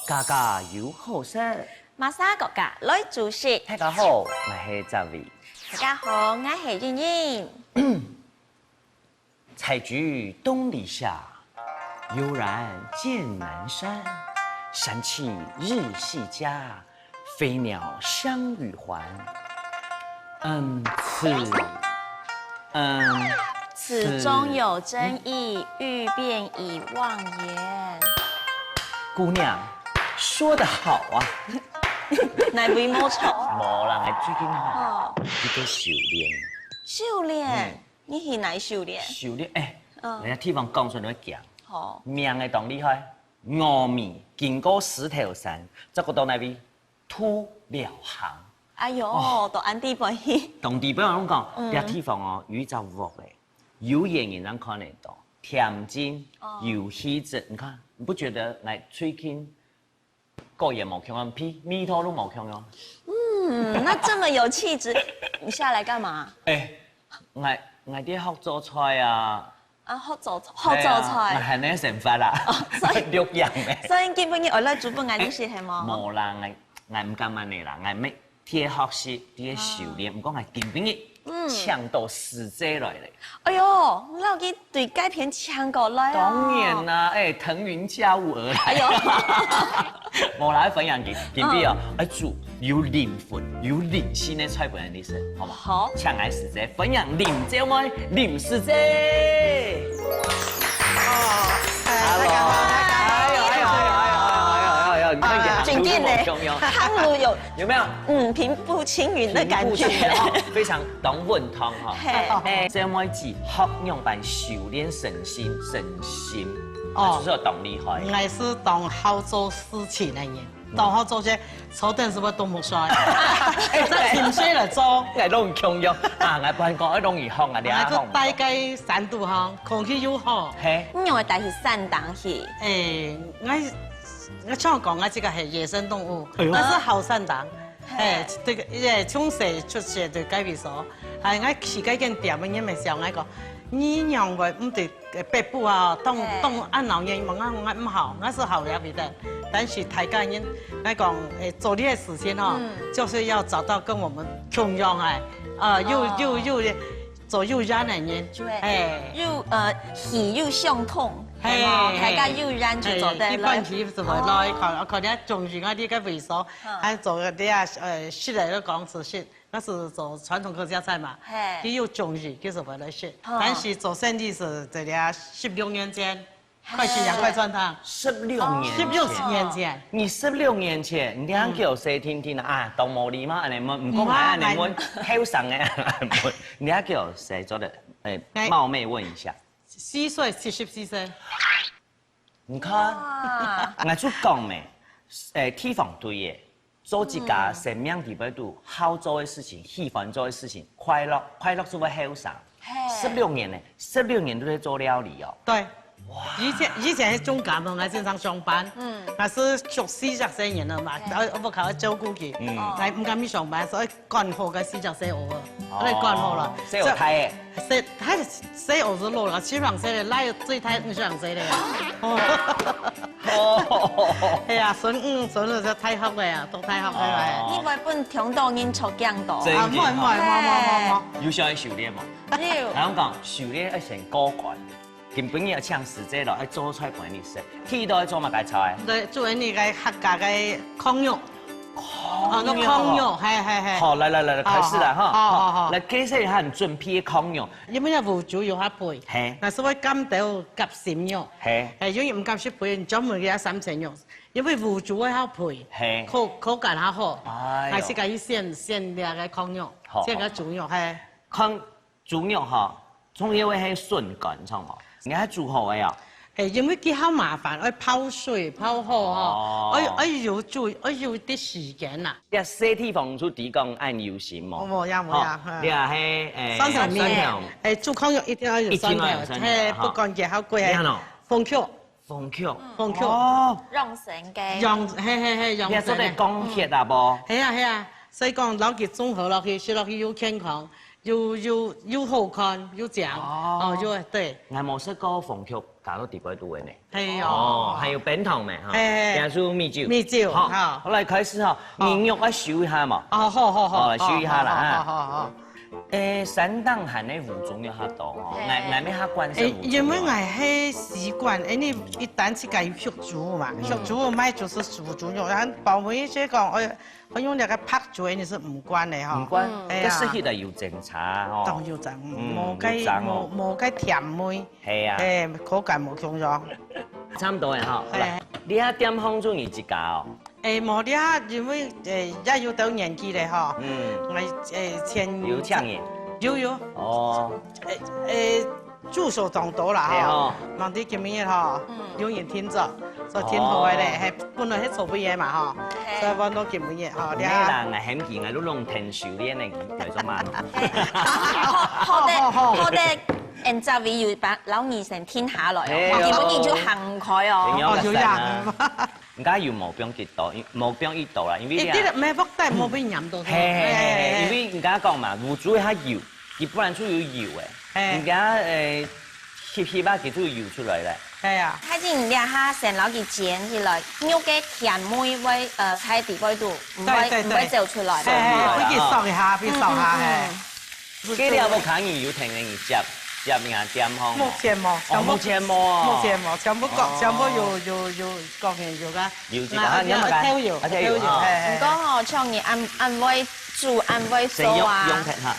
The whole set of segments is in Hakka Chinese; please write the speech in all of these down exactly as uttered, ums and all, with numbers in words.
家家有好食。馬上國家來煮食。大家好，𠊎係澤偉。大家好，𠊎係茵茵。採菊東籬下，悠然見南山。山氣日夕佳，飛鳥相與還。嗯，此，嗯，此中有真意，欲辨已忘言。姑娘，說得好啊。哪位無錯？無啦，𠊎最近吼，哦，一個修煉。修煉，嗯，你去哪修煉？修煉，哎，嗯，人家地方講出來講，好，命个當厲害，峨眉經過獅頭山，再過到哪位？ 渡尞行。哎喲，到恁地方去。當地方人講，這地方哦，有一隻屋誒，有緣人正看得到，恬靜，有氣質。你看，你不覺得來最近果園無共樣，味味道都無共樣？嗯，那這麼有氣質，你下來幹嘛？哎，𠊎𠊎在學做菜啊。 啊，學做學做菜。還能生活啦，所以六樣呢。所以今晡日愛來煮分𠊎食係無？無啦，𠊎𠊎毋敢恁呢啦，𠊎乜在學習，在修煉。毋過𠊎今晡日請到師姐來咧。哎喲，你老弟對該片請過來啊？當然啦，哎，騰雲駕霧而來。哎喲，無啦，分享佢，今晡日哦，愛煮 有靈魂、有靈性个菜分你食，好無？好，請𠊎師姐分享林姐妹、林師姐。哦，大家好，大家好，哎呦哎呦哎呦哎呦哎呦，你看起来真的呢，行路有有没有？嗯，平步青雲的感覺，非常當穩當哈。哎，姐妹子學仰般修煉身心身心，哦，就是有當厲害。𠊎係當好做事情个人。 當好做事，坐等係會啄目睡，再停歇來做。𠊎攏共樣啊，𠊎不然講，愛容易學啊，你啊，就戴該山肚項，空氣又好。嘿，你用个帶去山頂去？誒，𠊎𠊎常講，𠊎這個係野生動物，但係好山頂。誒，這個也從細出世就該位所，還𠊎去該間店，人們想𠊎講，你仰會毋對 北部啊，當當恁鬧熱，𠊎𠊎毋好，𠊎係好了不得。但是大家人來講，誒，做這個事情哦，就是要找到跟我們共樣哎，啊，又又又做有緣的人，哎，又呃喜又相通，哎，大家有緣就做得了。一般去係會來看，看你中意啊，你个位所，還做這啊，呃，食來都講是食。 該係做傳統客家菜嘛，佢有中意，佢係會來食。但是做生理係在這十六年前，快食洋快賺他。十六年，十六年前，你十六年前，你仰叫誰聽聽啊？當無禮貌恁呢問，毋過𠊎恁呢問，後生个恁呢問，你仰叫誰做得？誒，冒昧問一下。四歲，七十四歲。 你看，𠊎就講咩，誒，地方對耶，做自家生命裡背肚好做个事情，喜歡做个事情，快樂，快樂就會後生。十六年呢，十六年都在做料理哦。對，以前以前係中間哦，𠊎經常上班，嗯，𠊎係十四十歲人了嘛，愛屋下愛照顧佢，嗯，𠊎毋敢去上班，所以 管好个四隻細猴仔，來管好了。細猴大誒。細，他細猴仔老了，七兩歲了，來最大五十兩歲了。哦，係啊，孫嗯孫仔就大學了呀，讀大學了。你會分聽到人著驚到。啊，毋會毋會毋會毋會毋會。有想愛修煉無？有。人講修煉愛先過關。 今晡日愛請師姐來，愛做菜分你食。第一道愛做麼个菜？對，做恁呢个客家个炕肉。炕肉。炕肉，係係係。好，來來來來，開始啦哈。好好好。來，介紹一下你準備个炕肉。因為烏豬有較肥，係，但係會減到夾心肉，係，係，因為毋敢食肥，你專門个三層肉，因為烏豬會較肥，係，口口感較好，哎喲，還係可以選選這个炕肉，好，選个豬肉，係。炕 豬肉吼，重要个係筍乾，著無？你愛煮好个啊？係，因為佢較麻煩，愛泡水泡好吼，愛愛有煮，愛有一點時間啦。這細地方就知講恁有心無？無呀無呀，你啊係誒，蒜頭面，誒，煮炕肉一定愛有蒜頭，係，不管幾好貴，係，紅曲。 紅曲，紅曲，哦，養生个，養，係係係，養生个。你做得講血啊無？係啊係啊，所以講摎佢綜合落去，食落去又健康，又又又好看又靚，哦，又對。𠊎無食過紅麴加到底背肚个呢。係哦，哦，還有冰糖咩哈？係係，還有米酒。米酒，好，好。好，來開始哈，好。你肉愛收一下嘛。哦，好好好，好，來收一下啦哈。好好好。誒，山頂還係烏豬肉較多哦，係。𠊎𠊎乜較慣食烏豬肉。誒，因為𠊎係習慣，誒，你一旦自家有畜豬嘛，畜豬賣就係烏豬肉，然後包尾一些講，誒， 我用這個白煮，你係毋慣个吼。毋慣，嗯。哎呀。該食起來有精差吼。當有精，嗯，無該，有精哦。無，無該甜味。係啊。哎，口感無共樣。差毋多个吼，好啦。哎。你這店項就你自家哦？哎，無，這因為，哎，也有到年紀了吼。嗯。𠊎，哎，前有請人？有，有。哦。哎，哎， 助手當多啦吼。係吼。望到今晡日吼，嗯。有人訂做，做訂好个咧，哦。係，本來係做不完嘛吼，係。所以望到今晡日吼，你看。毋係啦，𠊎喊佢，𠊎都弄天修煉个，佢來做麼个？係，好，好得，好，好。好得，𠊎這位有把老女神停下來哦，係哦。今晡日就行開哦。哦，有影。 人家又無放幾多，無放幾多啦，因為一滴都無放，但無被黏到。嘿嘿嘿嘿，嘿。因為人家講嘛，烏豬較油，佢本來就有油誒，嘿。人家誒，翕翕啊，佢就油出來了。係啊。還係你這下先摎佢煎起來，肉个甜味會，呃，在底背肚，毋會，對對對。毋會走出來。嘿嘿，分佢燒一下，分佢燒一下，嗯嗯嗯。嘿。 該了屋下人有聽你接，接人家店項無？目前無，哦，全部，目前無哦。目前無，全部講，哦。全部有，有，有講个，有个。有一個，啊，你有麼个？啊，豆油，啊，豆油，豆油，哈。嘿，嘿。毋過吼，像你恁，恁會煮，恁會做啊。先用，用看哈。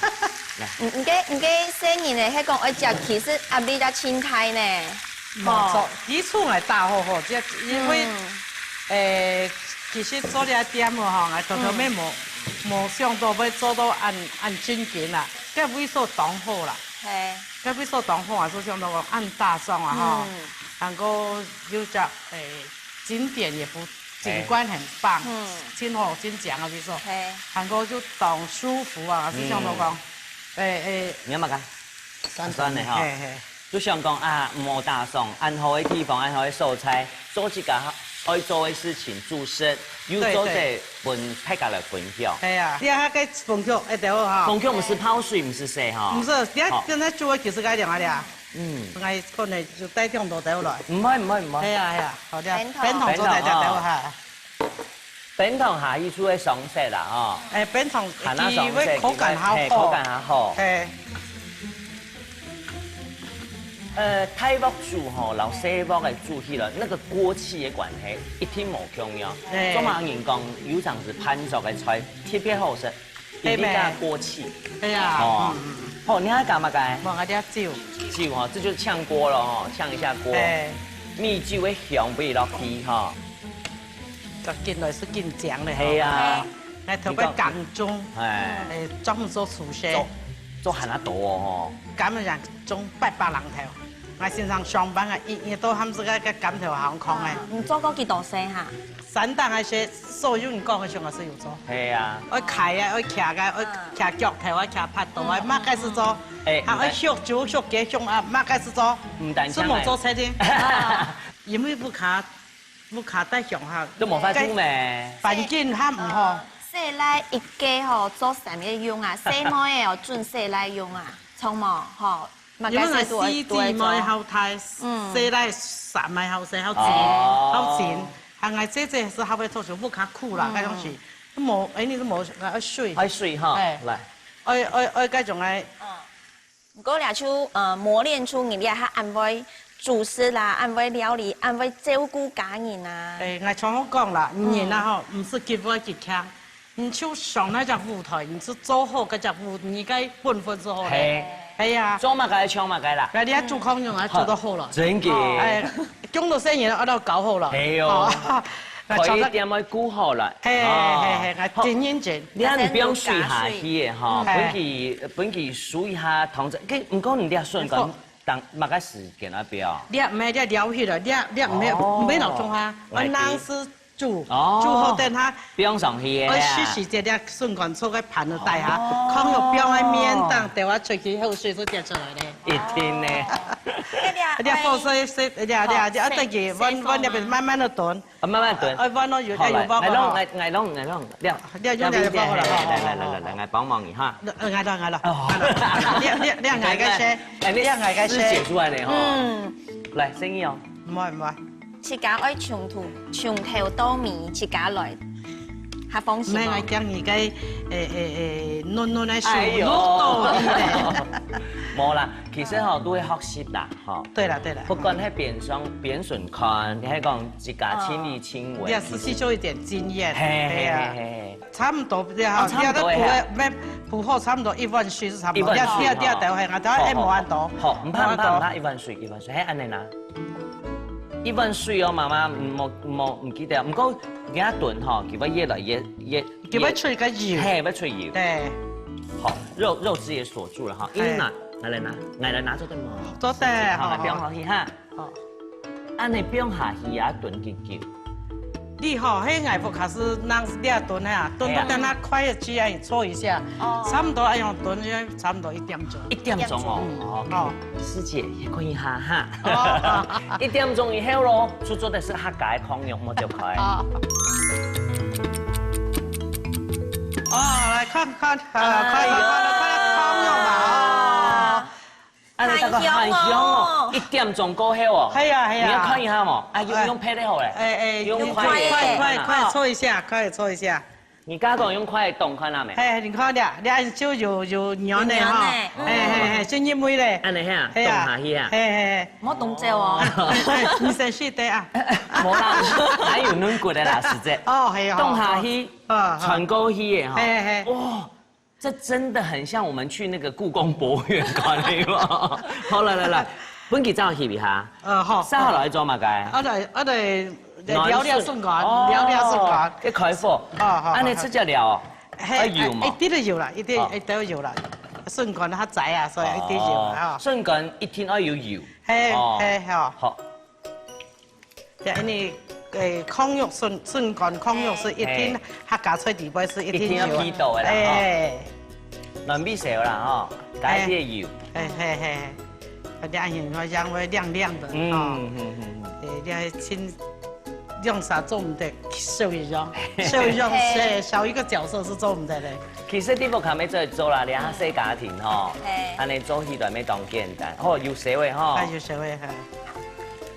來。你，你个，你个細人呢，係講愛接，其實壓力也真大呢。 無錯，吼。起初𠊎打好好，這因為，嗯。誒，其實做這店哦吼，𠊎頭頭尾無，嗯。無想到會做到恁，恁正經啦。該位所當好啦。嘿。該位所當好啊，所以想到講恁打爽啊吼。嗯。還過有隻，誒，景點也不，景觀很棒，嘿。嗯。真好，真靚啊，位所。嘿。還過就當舒服啊，所以想到講，嗯。誒，誒，你要麼个？ 算算个吼。嘿，嘿。就想講啊，無打爽，恁好个地方，恁好个所在，做自家愛做个事情，煮食，又做得分大家來分享。對，對。係啊，你看該紅麴，一定好哈。紅麴毋係泡水，毋係洗哈。毋係，你看，好。現在煮个其實該樣啊，你啊。嗯。𠊎可能就帶點多兜來。毋會，毋會，毋會。係啊，係啊，好的，冰糖。冰糖做帶點兜哈。 冰糖下去就會上色啦，吼。誒，冰糖，下那上色，佢會口感較好。嘿，口感較好。嘿。呃，大鑊煮吼，摎細鑊个煮起來，那個鍋氣个關係，一定無共樣。嘿。做麼人講，有成時煠熟个菜特別好食，因為佢个鍋氣。係咩？係啊，哦。嗯，嗯，嗯。好，你還加麼个？無，𠊎這酒。酒吼，這就嗆鍋了吼，嗆一下鍋。嘿。米酒个香味落去吼。 就緊來係緊靚咧，係啊。吼。𠊎頭擺工種，係。誒，專門做廚師。做，做恁多哦，吼。今晡日種八百零頭，𠊎先生上班啊，一日到暗係該，該工頭行空誒。你做過幾多事哈？山頂該些所有你講个全部係有做。係啊。愛㧡啊，愛擎啊，愛擎钁頭啊，擎耙刀啊，嗯，麼个係做。誒，還愛畜豬、畜雞、畜鴨，麼个係做。毋單淨係無做菜个。啊。因為屋下 屋下帶鄉下，都無法度咩。環境較毋好。細倈一個吼，做三個用啊，細妹个哦，準細倈用啊，著無？吼，麼个事都會，因為𠊎四姊妹好大，嗯。細倈三個好細，好靜，哦。好靜。還𠊎姐姐係較會讀書，屋下苦啦，嗯。該種係，無，誒，你都無，愛水。愛水哈，哎。來。愛，愛，愛該種个。嗯。 毋過這就，呃，磨練出你這下恁會煮食啦，恁會料理，恁會照顧家人啊。誒，𠊎常好講啦，嗯。人啊吼，毋係極會極強，你就上該隻舞台，你就做好該隻舞，你个本分就好了。嘿。係啊。做麼个唱麼个啦。該你愛煮康用啊，嗯。做到好了。真个。哦。誒， 中途生意愛到搞好了。係哦。哦。該開一店愛顧好了。嘿，哦。嘿，嘿，嘿，𠊎真認真。好。你看你放水下去个吼，嗯。分佢，分佢收一下糖水。該，毋過你這筍乾，沒錯。當，麼个時間愛放？你毋係，你撩起來，你，你毋係，哦。毋係老中啊，𠊎知。𠊎拿去煮，哦。煮好等下。放上去个啊。愛時時節，你筍乾做个盤仔底下，哦。囥落放个面頂，等下出去，口水就滴出來咧。一定呢。該你啊，你火細細，你你你，啊，等佢，阮阮這邊慢慢个燉。啊，慢慢燉。啊，阮咯有，好，來，有包好。𠊎弄，𠊎，𠊎弄，𠊎弄，這樣。你用這个包好了，好，好，好，好。來，來，來，來，來，𠊎幫忙你哈。呃，𠊎來，𠊎來，哦。𠊎來。你你你愛𠊎个先，哎，你你愛𠊎个先。師姐出來呢，吼。嗯。來，生意哦。毋會毋會。自家愛從頭，從頭到尾自家來，較放心哦。毋係，𠊎驚你个，誒誒誒，嫩嫩个手，哎喲。挼到你咧。無啦，其實吼，都會學習啦，吼。對啦對啦。不管係扁酸，扁酸乾，你還講自家親力親為，哦。你也是吸收一點經驗，嘿嘿對啊。嘿嘿嘿。 差毋多，對啊，哦，差毋多个哈。你愛補个，愛補好差毋多一碗水係差毋多。一碗水，你愛，你愛，你愛，吼。等下，等下，好，好，愛無恁多。好，毋怕，毋怕，無恁多。毋怕，一碗水，一碗水，嘿，恁樣啦。一碗水哦，媽媽，嗯，無，無，毋記得。毋過，你愛燉吼，佢會越來越，越，佢會出一個油。嘿，會出油。對。好，肉，肉汁也鎖住了哈，因為拿，嘿。拿來拿，拿來拿做得嗎？做得，好，好，來，放好去哈。好。 好。恁樣放下去啊，燉幾久？你吼，該𠊎屋下係拿這燉啊，燉到等下快个時啊，搓一下，哦。差毋多愛用燉，差毋多一點鐘。一點鐘哦，嗯，哦，哦。師姐，也看一下哈。哦。一點鐘以後咯，就做得係客家个炕肉，莫走開。哦。哦，來看看，呃，看一下，哎喲。看一下，看一下炕肉嘛，哦。 啊，你這个很香哦。很香哦。一點鐘過後哦。係啊，係啊。你愛看一下無？啊，用，哎。用別个好咧。哎，哎，用筷子。用筷子。快，快，快，快，搓一下，快搓一下。你剛剛講用筷子動看啊沒？嘿，你看這，這樣就有，有軟个哈。有軟个，嗯。嘿，嘿，嘿，就入味咧。恁樣係啊，嘿啊。動下去啊。嘿，嘿，嘿。莫動手哦。哎，你先試下啊。無啦，還有軟骨个啦，實在。哦，係啊。動下去，哦，哦。傳過去个哈。嘿，嘿，嘿。哇， 這真的很像我們去那個故宮博物院看的嘛。好，來來來，分佢照翕一下。呃，好。煠好來做麼个？啊，對，啊，對，料理筍乾，哦，料理筍乾。要開火。好，好，恁樣直接料哦。嘿，愛油嘛。哎，一滴都有啦，一滴，哦。哎，都有啦。筍乾較濟啊，所以一滴油啦，哦，哦。筍乾一定愛有油。嘿，哦。嘿，好。好。 對，因為，誒，炕肉筍，筍乾炕肉係一定，嘿。客家菜底背係一定有。一定要配到个啦，吼。誒。軟味少啦，吼，加一點油。誒，嘿，嘿，嘿。啊，這樣樣會亮亮的，嗯，吼。嗯，嗯，嗯。誒，你還親，兩儕做毋得，少一樣，少一樣，嘿。少，少一個角色係做毋得的。其實你無看要做一做啦，你還細家庭吼，嘿。恁樣做起來乜當簡單。吼，有少个吼。啊，有少个，嘿。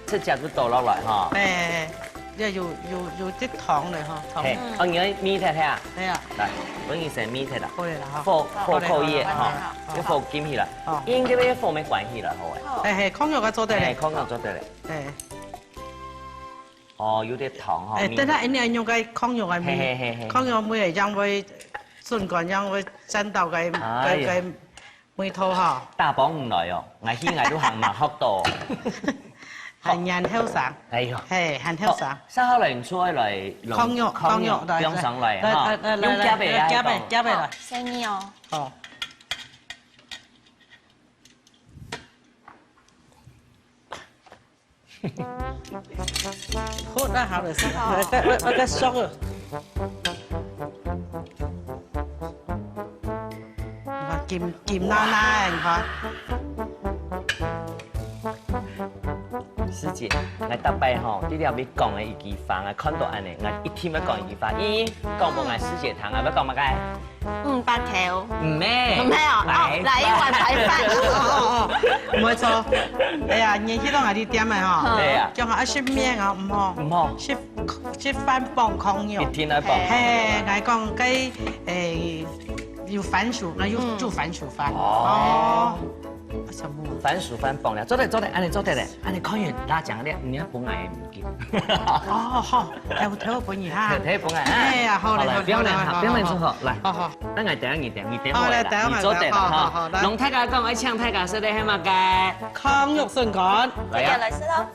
直接就倒落來吼。哎，要有，有，有滴糖了吼，糖。嘿，嗯。哦，你愛搣忒忒啊？哎呀。來，分你先搣忒啦。好了啦，哈。火，好，火扣一下，好了，好了，好了。用火撳起來。哦。應該要火沒關係了，好誒。哎，嘿，炕肉啊做得了。哎，炕肉做得了。哎。哦，有點糖吼，哎，搣。等下，你愛用該炕肉來搣，嘿，嘿，嘿，嘿。炕肉搣了，這樣會，筍乾這樣會沾到該，哎呀。該，該 味道吼。打幫毋來哦，𠊎去𠊎都行馬學到。還年後生。哎喲。嘿，還後生。好，煠好來你出來弄炕肉，炕肉，炕肉，來，放上來哈，來，來，來，用夾个啊，來，夾个，夾个來。好，細義哦。好。 好，那好了，是。好。我，我，我在烧了。你看，金，金辣辣的，你看。師姐，𠊎逐擺吼，你這位講个一句話，𠊎看到恁樣，𠊎一定要講一句話。咦，講分𠊎師姐聽啊，要講麼个？ 五百塊。毋係。毋係哦，哦，來，來一碗白飯。哦，哦，哦，哦，沒錯。哎呀，年輕人啊，你點个吼，對呀。講啊，食麵哦，毋好。毋好。食，食飯傍炕肉。一定愛傍炕肉。嘿，來講，該，誒，有番薯，那有，嗯。煮番薯飯。哦。哦。 什麼？番薯飯傍了，做得，做得，恁樣做得咧，恁樣可以拿獎咧，你要分𠊎个物件。哦，好，哎，𠊎頭分你哈。頭，頭分𠊎，哎。哎呀，好嘞，好嘞，好嘞，不要亂，好，好，不要亂說，好，好，來。好，好。那𠊎等下你等，你等我啦，好，來，等下你做得啦，好，好，哈。好，來。弄大家講，愛請大家食个係麼个？炕肉筍乾。來呀。大家來食咯。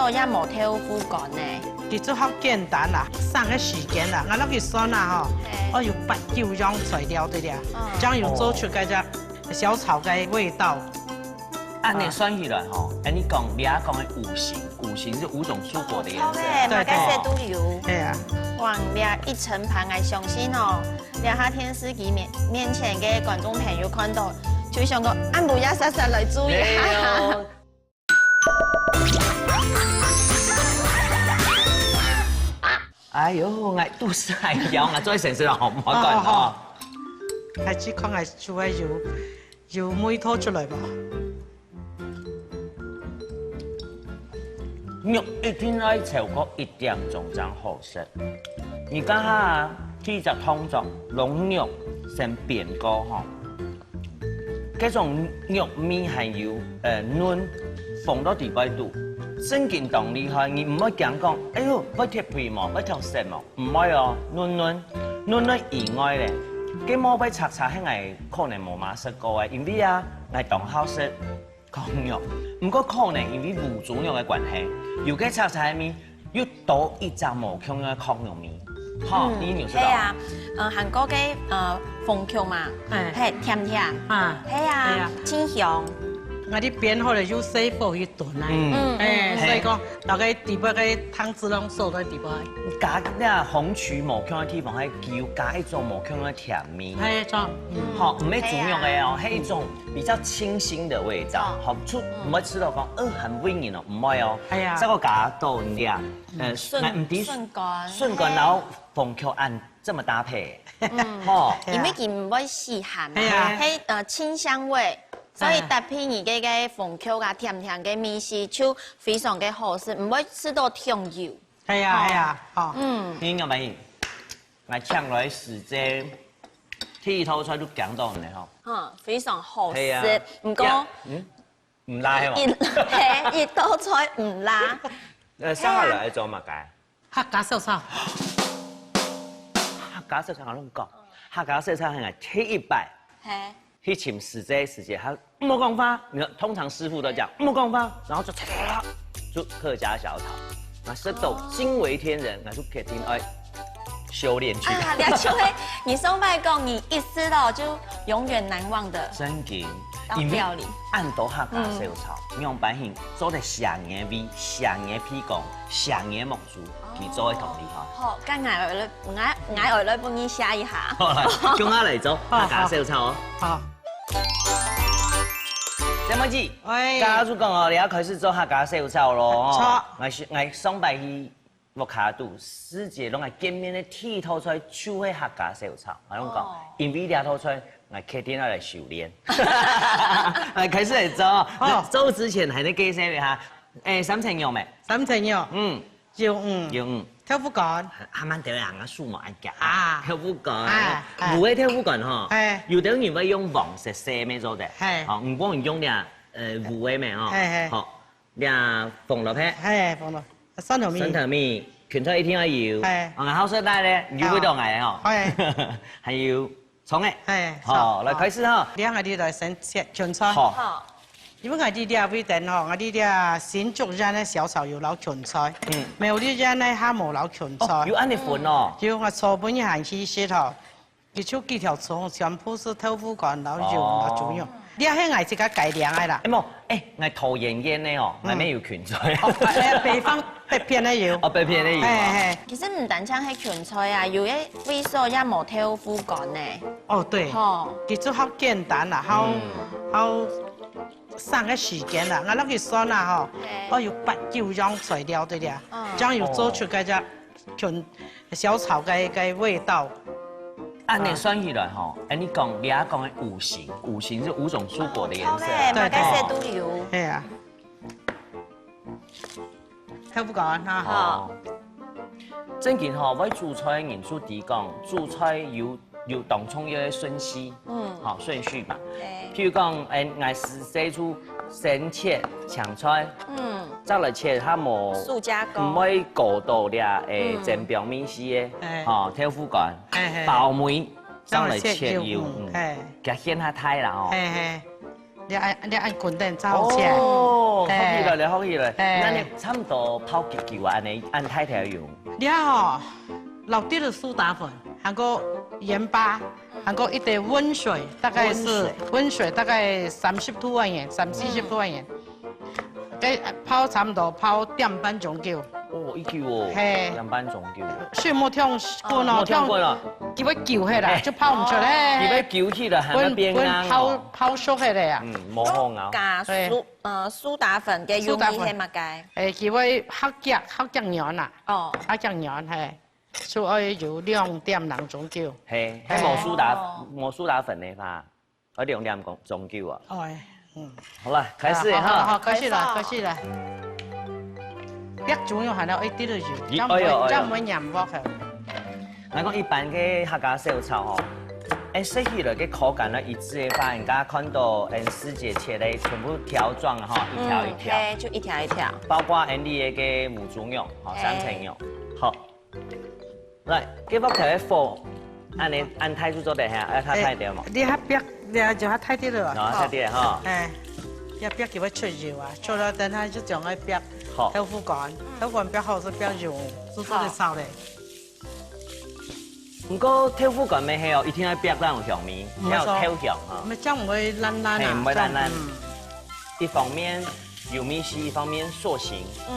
哦，也無豆腐乾呢。佢就好簡單啦，省个時間啦。𠊎落去算啦吼，嘿。哦，有八九樣材料對了，嗯。這樣有做出該隻小炒个味道。恁呢算起來吼，哎，你講，你也講个五行，五行是五種蔬果的顏色。哦，著欸，對，對。麼个色都有。對啊。哇，這一整盤，𠊎相信哦，這下電視機面，面前个觀眾朋友看到，就想講，恁樣也煞煞來煮一下。對哦。 哎喲，𠊎肚屎還枵，𠊎做先生好毋好管哦？哦，哦。還去看𠊎煮个有，有味道出來無？肉一定愛超過一點鐘正好食。你看下，去隻湯鍋，摎肉先煸過吼。 該種肉味還有，呃，嫩，放到底背肚，正經當厲害，你毋會驚講，哎喲，會忒肥無，會忒鹹無？毋會哦，嫩嫩，嫩嫩以外咧，該毛背赤赤係𠊎可能無麼食過个，因為啊，𠊎當好食炕肉，毋過可能因為烏豬肉个關係，有該赤赤个味， 又多一隻無共樣个炕肉味。吼，嗯，你有食到？係啊，呃，韓國个，呃，紅曲嘛，哎。係，甜甜。啊，係啊，係啊。清香。𠊎兜煸好了，又細火去燉啊。嗯。嗯，哎，嗯，嗯。所以講，大概底背个湯汁攏收在底背。加那紅曲無共樣个地方，還有加一種無共樣个甜味。哎，著。嗯。吼，毋係豬肉个哦，係啊。係一種比較清新的味道。哦。好，出，嗯。毋會食到講，呃，很味人哦，毋會哦。哎呀。再過加多一點。 呃，嗯，筍，那毋知筍乾，筍乾，嘿。然後紅曲恁這麼搭配，嗯，吼。因為佢毋會死鹹嘛，係啊。係，呃，清香味，所以搭配你个，个紅曲啊，甜甜个味緒，就非常个好食，毋會食到忒油。係啊，吼。係啊，吼。嗯。你仰般？𠊎請來時節，第一道菜都驚到你吼。嗯，非常好食，係啊。毋過，呀，嗯。 毋辣係無？一，係，一道菜毋辣。呃，接下來愛做麼个？客家小炒。客家小炒𠊎同你講，客家小炒係𠊎第一擺，係。去尋師姐，師姐佢毋好講話，你看通常師傅都講，毋好講話，然後就嚓嚓嚓，就客家小炒。 啊，食到驚為天人，𠊎就決定愛修煉去。啊，這就係你上擺講你一食到就永遠難忘的。正經，道，因為料理。恁多客家小炒，嗯。仰般形做得寫人个胃、寫人个鼻公、寫人个目珠，佢做得當厲害。好，該𠊎愛來，𠊎，𠊎愛來分你寫一下。好，來，共下來做客家小炒哦。好。小妹姊，喂。假如講哦，你愛開始做客家小炒咯，哦。著。𠊎是，𠊎上擺去 屋下肚，師姐攏愛見面个第一道菜就係客家小炒。𠊎攏講，哦。因為這道菜，𠊎決定愛來修煉。來，開始來做。哦。做之前還得介紹一下，欸，三層肉咩？三層肉。嗯。魷魚。魷魚。豆腐乾。還，還蠻多人啊，樹木恁夾。啊。豆腐乾。哎，哎。烏个豆腐乾吼，哎。有兜人會用黃色色个做得。哎。好，毋過你用這，呃，烏个咩吼。哎，哎。好。 這紅蘿蔔。係，紅蘿，蒜頭米。蒜頭米，芹菜一定愛有。係。啊，𠊎好食个咧，有味道个吼。係。還有蔥仔。係，好，蔥，來，開始哈。這𠊎兜來先切芹菜。好。好。因為𠊎兜這位等吼，𠊎兜這新竹縣个小炒有摎芹菜，嗯。苗栗縣个還無摎芹菜。哦，有恁呢分哦。有，𠊎昨晡日還去食吼。 佢就幾條蔥，全部係豆腐乾，然後有，哦。然後豬肉。這係𠊎自家改良个啦。欸，無，欸，𠊎桃園縣个哦，嗯。𠊎乜有芹菜。哦，係啊，北方北片个有。哦，北片个有啊。係，係。其實毋單淨係芹菜啊，有个位所也無豆腐乾呢。哦，對。吼。佢就好簡單啦，好，嗯。好省个時間啦。𠊎落去算啦吼，係。哦，有八九樣材料對了，嗯。這樣有做出該隻 芹，小炒个，个味道。恁呢算起來吼，欸，你講，你也講个五行，五行是五種蔬果的顏色啊。哦，對，對，對。麼个色都有。係啊。豆腐乾哈。哦。正經吼，會煮菜个人就知講，煮菜有，有當重要个順序，嗯。吼，順序嘛。對。譬如講，欸，𠊎係先煮先切青菜，嗯。 再來切較無，素加工。毋會過多了，欸，嗯。煎餅味緒个，欸。吼，豆腐乾，欸，欸。包尾，再來切魷魚，再來切魷魚，嗯，欸。佢掀較大啦吼。欸，欸。你愛，你愛滾等正好切。哦。哦，學起來了，學起來。哎。該你差毋多泡幾久啊？恁呢，恁大條用？這吼，落滴仔蘇打粉，還過鹽巴，還過一滴溫水，大概係，溫水。溫水大概三十度而已，三四十度而已。該泡差毋多泡點半鐘久。哦，已久哦，嘿。點半鐘久。水莫忒滾哦，哦，莫忒滾哦。忒滾，佢會久忒啦，嘿。就泡毋出來。佢會久忒了，還會變硬哦。滾，滾泡，泡熟忒了呀。嗯，無好咬。加，對。 呃，蘇打粉个用意係麼个？蘇打粉。誒，佢會較遽，較遽軟啊。哦。較遽軟，嘿。所以愛有兩點零鐘久。嘿，嘿。該無蘇打，哦。無蘇打粉个話，愛兩點鐘久啊。哦，嗯。好了，開始哈。好，好，好，開始了，開始。開始了。煏豬肉還愛一滴仔油，咦，這樣毋會，哎喲，哎喲。這樣毋會黏鑊去。 𠊎講一般个客家小炒吼，誒，食起來个口感呢一致个話，人家看到，誒，師姐切个全部條狀哈，一條一條。嗯，嘿，就一條一條。包括𠊎俚个母豬肉，吼，嘿。三層肉。好，來，這鑊頭个火，恁呢，恁大就做得哈，愛較大點嘛。誒，你較煏，你就較大滴仔啊。哦，較大滴仔哈。誒，要煏佢會出油啊，出了等下就將愛煏好。豆腐乾，豆腐乾煏好就煏油，就做得炒咧。好。 毋過豆腐乾乜係哦，一定愛煏到有香味，毋係，愛有豆香哈。毋係，這樣毋會爛爛啊，嘿，毋會爛爛。這樣，嗯。一方面油味緒，一方面塑形。嗯。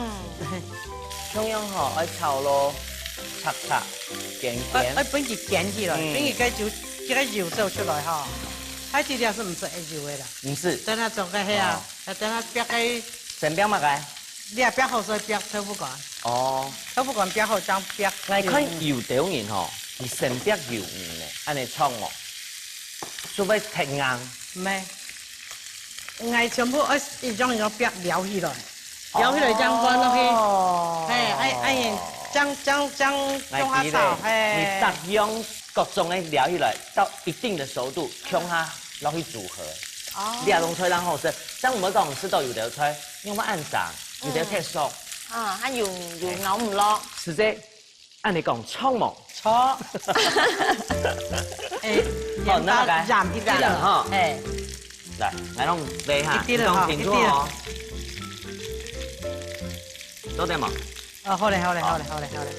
共樣吼，愛炒到赤赤、煎煎。愛，愛分佢煎起來，嗯。分佢个油，這个油走出來吼。該這條係毋係會油个啦。毋係。等下做个係啊，哦。等下煏个。先煏麼个？ 你也煏好勢煏豆腐乾。哦。豆腐乾煏好正煏。𠊎看有兜人吼，佢先煏油呢，恁呢創哦，就會忒硬。毋係，𠊎全部愛一樣一樣煏撈起來，撈起來正放落去。哦。嘿，愛，愛正，正，正，𠊎知咧，用下炒，嘿。你逐樣各種个撈起來，到一定的熟度，共下落去煮合。哦。你也弄出來當好食，像我們講食到有兜菜， 用个恁生，有兜忒熟。嗯。啊，還有，有咬毋落。係這，恁呢講，著無？著。誒，好，那麼該，鹽一滴仔，鹽哈。誒。來，來，弄這下，一滴仔哈，你講清楚哦。一滴仔。做得無？ 哦，好咧，好咧，好。好咧，好咧，好咧。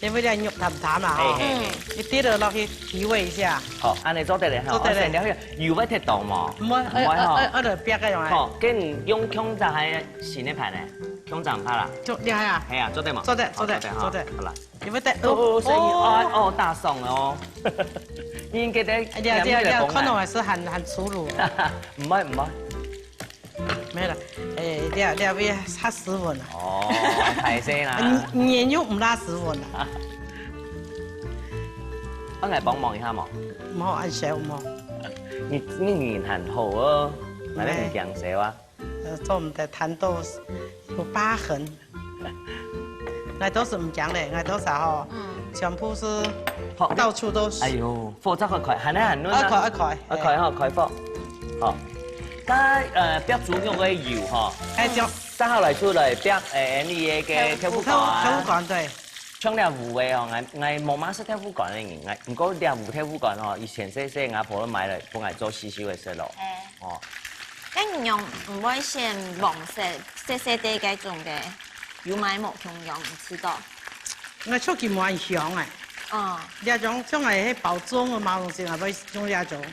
因為這肉淡淡啦，吼。嘿，嘿，嘿。嗯。一滴仔落去提味一下。好，恁呢做得咧，吼。做得咧。哦，先了解，油會忒多無？毋會，毋會吼。愛，愛，愛，愛煏个用啊。好，跟你用共隻還係新个盤呢？共隻毋怕啦。做，你看啊。係啊，做得無？做得，做得，哦，做得哈。做得。好啦。因為得，哦，哦，哦，聲音，哦，哦，哦，大聲了哦。應該得，哎呀，這樣，這樣，看起來係很，很粗魯。毋會，毋會。 沒有啦，誒，這，這位較斯文啊。哦，歹勢啦。你，你又毋拉斯文啊？我來幫忙一下嘛。無，恁小無。你，你人很好哦，哪裡毋驚小啊？呃，做毋得，談到有疤痕。 𠊎都係毋驚咧，𠊎都係吼，嗯。全部係好，到處都係。哎喲，火著開開，還係還嫩啊。愛開，愛開，愛開吼，開火。好，該，呃，煏豬肉个油吼，哎，就。接下來就來煏，誒，你个豆腐乾啊。豆腐乾，對。像這烏个哦，𠊎，𠊎無麼識豆腐乾个人，𠊎，毋過這烏豆腐乾哦，以前細細阿婆買來，分𠊎做爍爍个食咯。哎。哦。該你用毋會選黃色，細細个該種个？ 有麼个無共樣，你知道？𠊎出去無恁香誒。哦。這種像𠊎係包粽个嘛，東西，𠊎會用這種。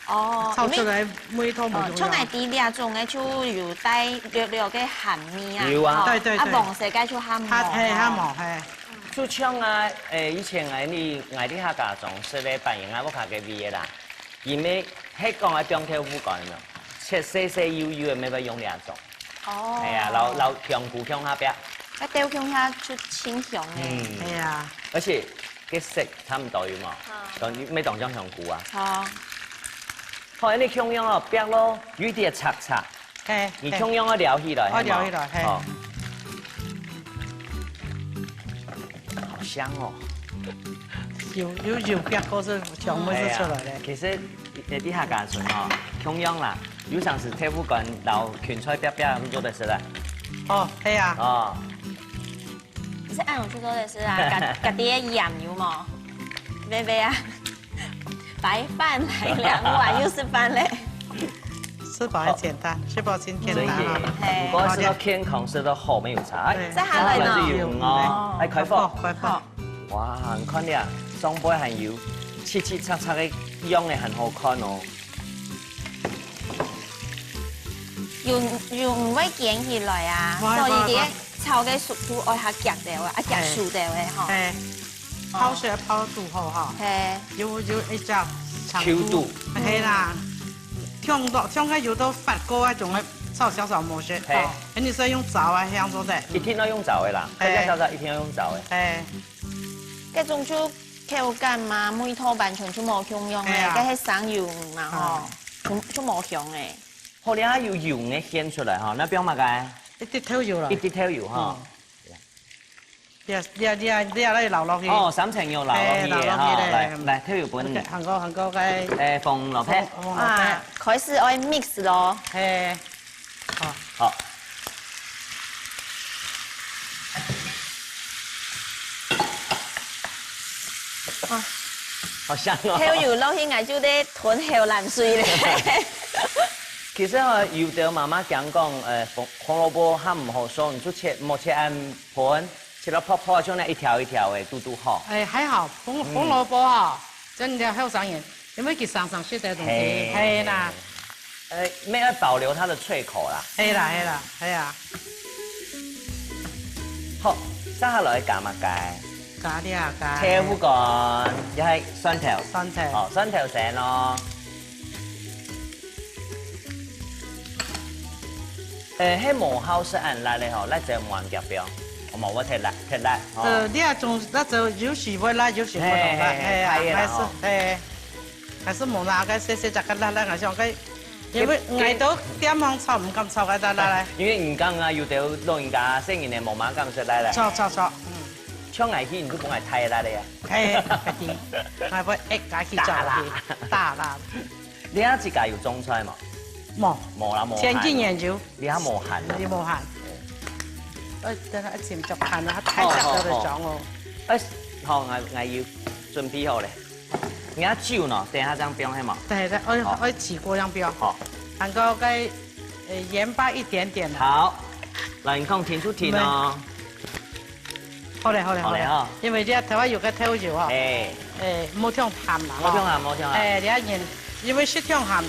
哦，炒出來味道無共樣。因為，哦，像𠊎知這種个就有帶略略个鹹味啊，有啊。吼，對，對，對。啊，黃色个就較無，較，嘿，較無，吼。嘿。就像啊，誒，以前𠊎俚，𠊎俚客家庄食个粄圓啊，屋下个味个啦。 佢乜係講愛放豆腐乾个，切細細幼幼个，乜會用這種。哦。係啊，摎，摎香菇共下煏。該豆共下就清香誒。嗯。係啊。而且，該色差毋多有無？嗯。當，乜當像香菇啊。好。好，恁呢共樣哦，煏咯，有一點赤赤。 嘿，你共樣愛撈起來，嘿。愛撈起來，嘿。好。好香哦。有，有，有煏過係香味係出來咧。哎呀，其實，這下家陣吼，共樣啦，有常時豆腐乾摎芹菜煏煏，就做得食啦。哦，係啊。哦。 係恁樣就做得食啊，家，家己个鹽有無？微微啊，白飯來兩碗又係飯咧。食飽很簡單，食飽真簡單啊。所以，嘿。不過食到健康，食到好沒有差。哎，對。再下來呢？這下來就有魚哦，哦。哎，開火。開火，開火。好。哇，你看這，上背還有七七赤赤个樣个，很好看哦。有，有，毋會捲起來啊，會，所以佢會，會。炒个速度愛較遽兜个，啊，遽手兜个吼。哎。哎。 泡水泡煮好哈，嘿。有，有一隻長度，Q度。係啦，像到，像該有到發糕啊，總會炒少少無食，嘿。哦，你是用燥啊，這樣做的。一定要用燥的啦，嘿。大家曉得一定要用燥的。嘿。該種就口感嘛，味道完全就無共樣欸，嘿啊。該係生魷魚嘛吼，嗯。就，就無香欸。好，你看有油个顯出來哈，該放麼个？一滴豆油啦。一滴豆油哈。嗯。 這，這，這，這來撈落去。哦，三層肉撈落去个哈，嘿，撈落去个。來，來，豆油分你。還過，還過該，誒，紅蘿蔔。紅，紅蘿蔔。啊，開始愛mix咯。嘿，好。好。啊。好香哦。豆油落去，𠊎就在吞口涎水咧。其實哈，有兜媽媽講講，呃，紅，紅蘿蔔較毋好熟，你就切，莫切恁 盤，切到薄薄，像該一條一條个，堵堵好。哎，還好，紅，嗯。紅蘿蔔哈，真个後生人，因為佢常常食个東西，嘿。係啦。呃，愛保留它的脆口啦。係啦，係啦，係啊。好，接下來加麼个？加這个。豆腐乾，也係蒜頭。蒜頭。好，蒜頭先咯。 誒，係無好食恁辣个吼，辣椒毋會恁遽放，好無？會忒辣，忒辣，吼。呃，這種辣椒有時會辣，有時無恁辣，嘿，嘿，嘿，係啊，開个啦，吼。還係，嘿，還係無拿該細細隻个辣辣个，像該，因為，因為𠊎都店項炒，毋敢炒該辣辣个。因為你講啊，有兜老人家、細人仔無麼敢食辣个。著，著，著，嗯。像𠊎去，你就分𠊎大辣个啊。嘿，係，𠊎會一家去找去，大辣。大辣。 你自家有種菜無？無。無啦，無閒。前幾年有。你還無閒啊？你無閒。哎，等下，哎，請教看啊，太小的種哦。好，好，好。哎，好，𠊎，𠊎有準備好咧。你愛酒呢，等下正放係無？對，對，哎，好。哎，起鍋正放。好。還過該，呃，鹽巴一點點啦。好，來，你看，停就停哦。 好咧，好咧，好咧，好咧哈。因為這頭下有個豆油哦。哎。哎，莫忒鹹啦，莫忒鹹，吼。莫忒鹹。哎，這人因為食忒鹹，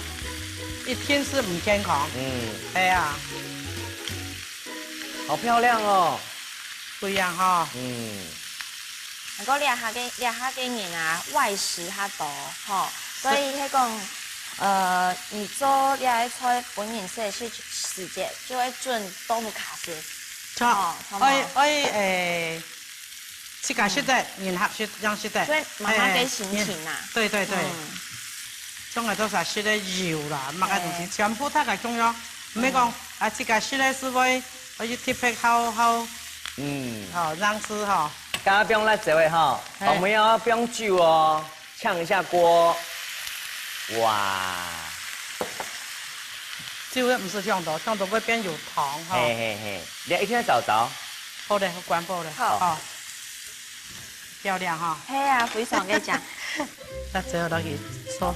一定係毋健康。嗯。哎呀。好漂亮哦。不一樣哈。嗯。不過這下个，這下个人啊，外食較多，吼，所以係講，呃，你做這个菜分人食个時，時節，就會準豆腐卡斯。 著，哦，好無？愛，愛，誒，自家食得，人客食，樣食得。所以媽媽个心情啊。嘿，對，對，對。嗯。像𠊎兜儕食个油啦，麼个東西，嘿。全部大家共樣，毋係講，嗯。啊，自家食个係會，會去特別好，好，嗯。吼，樣式吼。剛剛放辣椒个吼，嘿。後尾愛放酒哦。 嗆一下鍋。哇！酒毋使嗆到，嗆到會變有湯哈。嘿，嘿，嘿，你一定愛燥燥。好咧，關火咧。好。哦。漂亮哈。係啊，非常个靚。辣椒落去炒。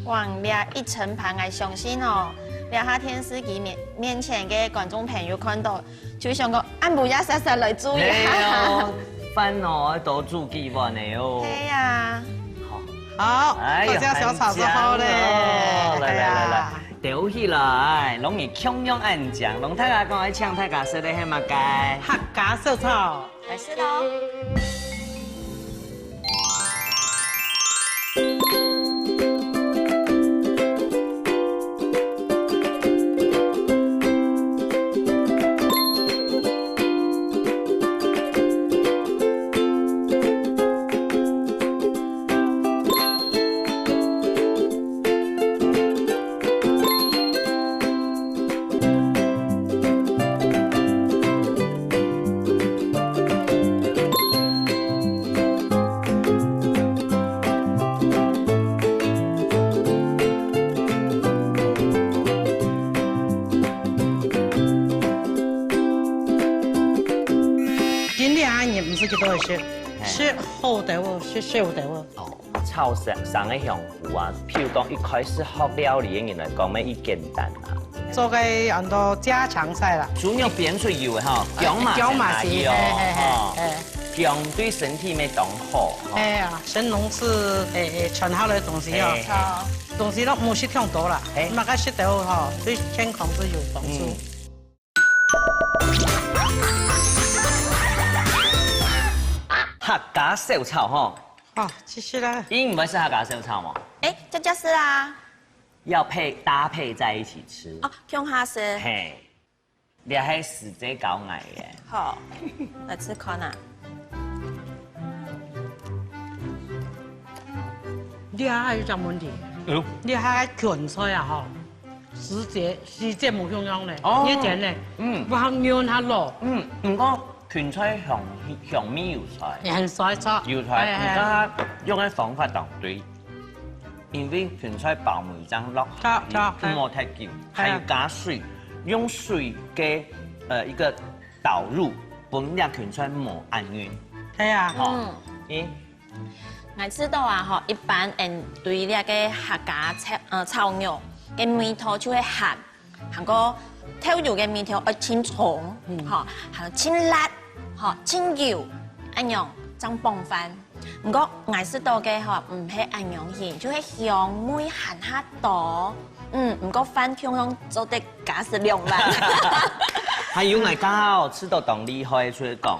哇，這一盛盤，𠊎相信哦，這下電視機面，面前个觀眾朋友看到，就想講，恁毋也煞煞來煮一下。係哦，飯哦，愛多煮幾碗个哦。係啊。好。好，哎呀，大家小炒之後咧，很香哦。來，來，來，來，哎呀。兜起來，攏你共樣恁靚，攏大家講愛請大家食个係麼个？客家小炒。 來食哦。今日啊，你毋使幾多个食。食好兜哦，食少兜哦。哦，炒生生个香菇啊，譬如講一開始學料理个人來講，乜已簡單啊。做个安到家常菜啦。豬肉煸出油个吼，薑嘛薑嘛係，係，係，係，係，哦，係。薑對身體乜當好，吼。哎呀，神農氏，哎，哎，傳下來个東西哦。係，係。東西都毋好食忒多啦，係。麼个食得好吼，對健康係有幫助。嗯。客家小炒吼。哦，其實啦。你毋會食客家小炒無？哎，這就是啦。要配，搭配在一起吃。哦，共下食。嘿。 這係師姐教𠊎个。好，來試看啊。這下有隻問題，哎喲。這下个芹菜啊吼，時節，時節無共樣咧，哦。熱天咧，嗯。會較軟較老。嗯，毋過芹菜香，香味有在。很衰錯。有在，哎，哎。毋過佢用个方法當對。 因為芹菜包梅正落下去，著，著，毋好忒緊，係啊。還有加水，用水个，呃，一個導入，分這芹菜無恁軟。係啊。吼，嗯。你𠊎試著啊，吼，一般人對這个客家炒，呃，炒肉个味道就會鹹，還過豆油个味道愛盡重，嗯。吼，還有盡辣，吼，盡油，恁樣正傍飯。 毋過𠊎食著个吼，毋係恁樣形，就係香味還較多。嗯，毋過飯共樣做得加食兩碗。還有𠊎剛好試著當厲害，就係講，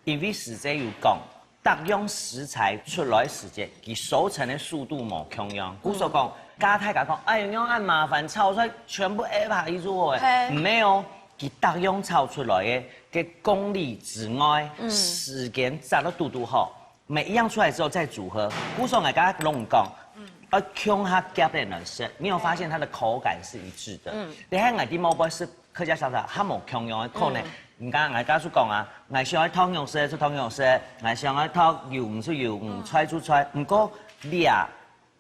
因為師姐有講，逐樣食材出來時節，佢熟成个速度無共樣。故所講，教大家講，哎喲，恁麻煩，炒出來全部挨下去做个，係。毋係哦，佢逐樣炒出來个，个功力之外，嗯。時間抓到堵堵好。 每一樣出來之後再組合。故所𠊎剛剛攏講，嗯。要共下夾等來食，你有發現它的口感是一致的。嗯。你看𠊎在某位食客家小炒，佢無共樣个可能。嗯。你看𠊎剛剛講啊，𠊎想愛湯用食就湯用食，𠊎想愛湯油毋就油，嗯，嗯。菜就菜。毋過你啊，